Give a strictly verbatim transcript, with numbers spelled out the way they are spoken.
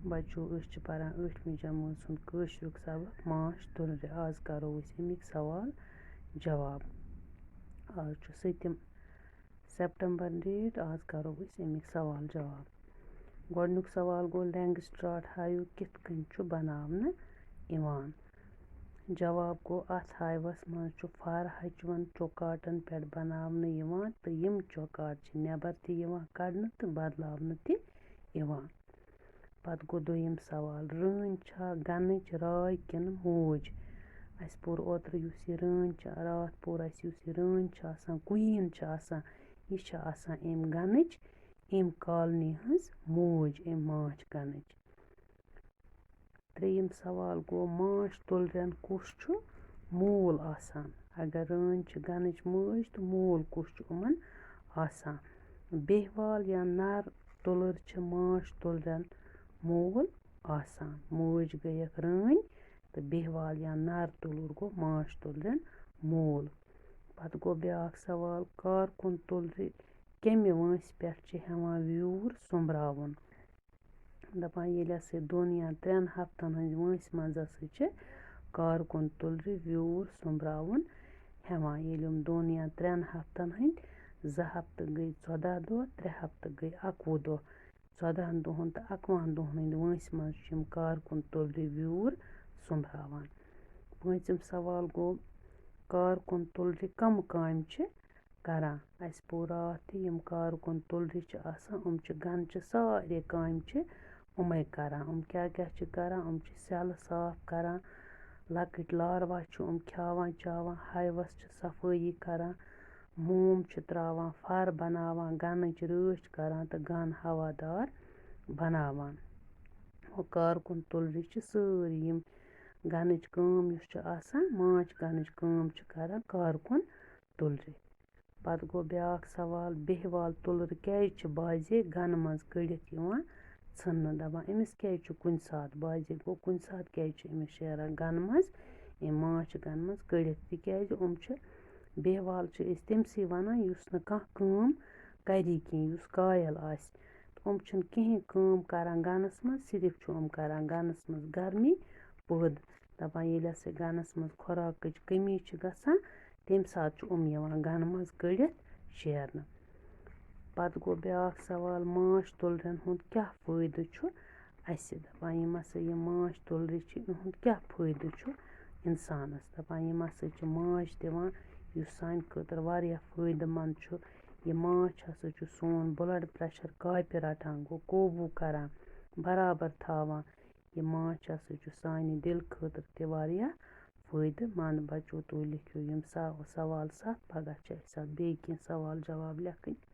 بچو، أسۍ چھِ پران ٲٹھمہِ جمٲژ ہُنٛد کٲشرُک سبق ماچھ تُلرِ۔ آز کرو أسۍ اَمِکۍ سوال جواب۔ آز چھُ سٔتِم سپٹمبر date۔ آز کرو أسۍ اَمِکۍ سوال جواب۔ گۄڈٕنیُک سوال گوٚو، لینگسٹراٹ ہایو کِتھ کٔنۍ چھُ بناونہٕ یِوان؟ جواب گوٚو، اَتھ ہایوَس منٛز چھُ فر ہَچوَن چوکاٹَن پٮ۪ٹھ بناونہٕ یِوان تہٕ یِم چوکاٹ چھِ نٮ۪بر تہِ یِوان کڑنہٕ تہٕ بدلاونہٕ تہِ یِوان۔ پَتہٕ گوٚو دوٚیِم سوال، رٲنۍ چھا گَنٕچ راے کِنہٕ موج؟ اَسہِ پوٚر اوترٕ یُس یہِ رٲنۍ چھِ، راتھ پوٚر اَسہِ یُس یہِ رٲنۍ چھِ آسان، queen چھِ آسان، یہِ چھِ آسان اَمہِ گَنٕچ، اَمہِ colony ہٕنٛز موج، اَمہِ ماچھ گَنٕچ۔ ترٛیٚیِم سوال گوٚو، ماچھ تُلرٮ۪ن کُس چھُ مول آسان؟ اگر رٲنۍ چھِ گَنٕچ مٲج تہٕ مول کُس چھُ یِمَن آسان؟ بیہوال یا نَر تُلٕر چھِ ماچھ تُلرٮ۪ن مول آسان۔ مٲج گٔیَکھ رٲنۍ تہٕ بیہوال یا نَر تُلُر گوٚو ماچھ تُلرٮ۪ن مول۔ پَتہٕ گوٚو بیٛاکھ سوال، کارکُن تُلرِ کَمہِ وٲنٛسہِ پٮ۪ٹھ چھِ ہٮ۪وان ویوٗر سوٚمبراوُن؟ دَپان، ییٚلہِ ہسا دۄن یا ترٛٮ۪ن ہفتن ہٕنٛدِ وٲنٛسہِ منٛز ہسا چھِ کارکُن تُلرِ ویوٗر سوٚمبراوُن ہٮ۪وان۔ ییٚلہِ یِم دۄن یا ترٛٮ۪ن ہفتن ہٕنٛدۍ، زٕ ہفتہٕ گٔے ژۄداہ دۄہ، ترٛےٚ ہفتہٕ گٔے اَکوُہ دۄہ، ژۄدہَن دۄہَن تہٕ اَکوُہَن دۄہَن ہٕنٛدِ وٲنٛسہِ منٛز چھِ یِم کارکُن تُلرِ ویوٗر سوٚمبراوان۔ پوٗنٛژِم سوال گوٚو، کارکُن تُلرِ کَمہٕ کامہِ چھِ کران؟ اَسہِ پوٚر راتھ تہِ، یِم کارکُن تُلرِ چھِ آسان، یِم چھِ گَنچہِ سارے کامہِ چھِ یِمَے کران۔ یِم کیٛاہ کیٛاہ چھِ کران؟ یِم چھِ سیٚلہٕ صاف کران، لۄکٕٹۍ لاروا چھِ یِم کھیٛاوان چاوان، ہایوَس چھِ صفٲیی کران، موم چھِ ترٛاوان، فر بناوان، گَنٕچ رٲچھ کران تہٕ گَن ہوادار بناوان۔ وۄنۍ کارکُن تُلرِ چھِ سٲری یِم گَنٕچ کٲم یُس چھِ آسان، ماچھ گَنٕچ کٲم چھِ کران کارکُن تُلرِ۔ پَتہٕ گوٚو بیٛاکھ سوال، بیہوال تُلرِ کیٛازِ چھِ بازے گَنہٕ منٛز کٔڑِتھ یِوان ژھٕننہٕ؟ دَپان، أمِس کیٛازِ چھُ کُنہِ ساتہٕ بازے، گوٚو کُنہِ ساتہٕ کیٛازِ چھُ أمِس شیران گَنہٕ منٛز، أمۍ ماچھ گَنہٕ منٛز کٔڑِتھ؟ تِکیٛازِ یِم چھِ، بیہوال چھِ أسۍ تٔمسٕے وَنان یُس نہٕ کانٛہہ کٲم کَری کینٛہہ، یُس کایَل آسہِ۔ تہٕ یِم چھِنہٕ کِہیٖنۍ کٲم کَران گَنَس منٛز، صرف چھُ یِم کَران گَنَس منٛز گرمی پٲدٕ۔ دَپان، ییٚلہِ ہسا گَنَس منٛز خوراکٕچ کٔمی چھِ گژھان، تَمہِ ساتہٕ چھُ یِم یِوان گَنہٕ منٛز کٔڑِتھ شیرنہٕ۔ پَتہٕ گوٚو بیٛاکھ سوال، ماچھ تُلرٮ۪ن ہُنٛد کیٛاہ فٲیدٕ چھُ اَسہِ؟ دَپان، یِم ہسا یِم ماچھ تُلرِ چھِ، یِہُنٛد کیٛاہ فٲیدٕ چھُ اِنسانَس؟ دَپان، یِم ہسا چھِ ماچھ دِوان، یُس سانہِ خٲطرٕ واریاہ فٲیدٕ مَنٛد چھُ۔ یہِ ماچھ ہسا چھُ سون blood pressure کاپہِ رَٹان، گوٚو قوبوٗ کران، برابر تھاوان۔ یہِ ماچھ ہسا چھُ سانہِ دِلہٕ خٲطرٕ تہِ واریاہ فٲیدٕ مَنٛد۔ بَچو، تُہۍ لیکھِو یِم سا-، سوال سَتھ، پَگاہ چھِ اَسہِ اَتھ بیٚیہِ کینٛہہ سوال جواب لیکھٕنۍ۔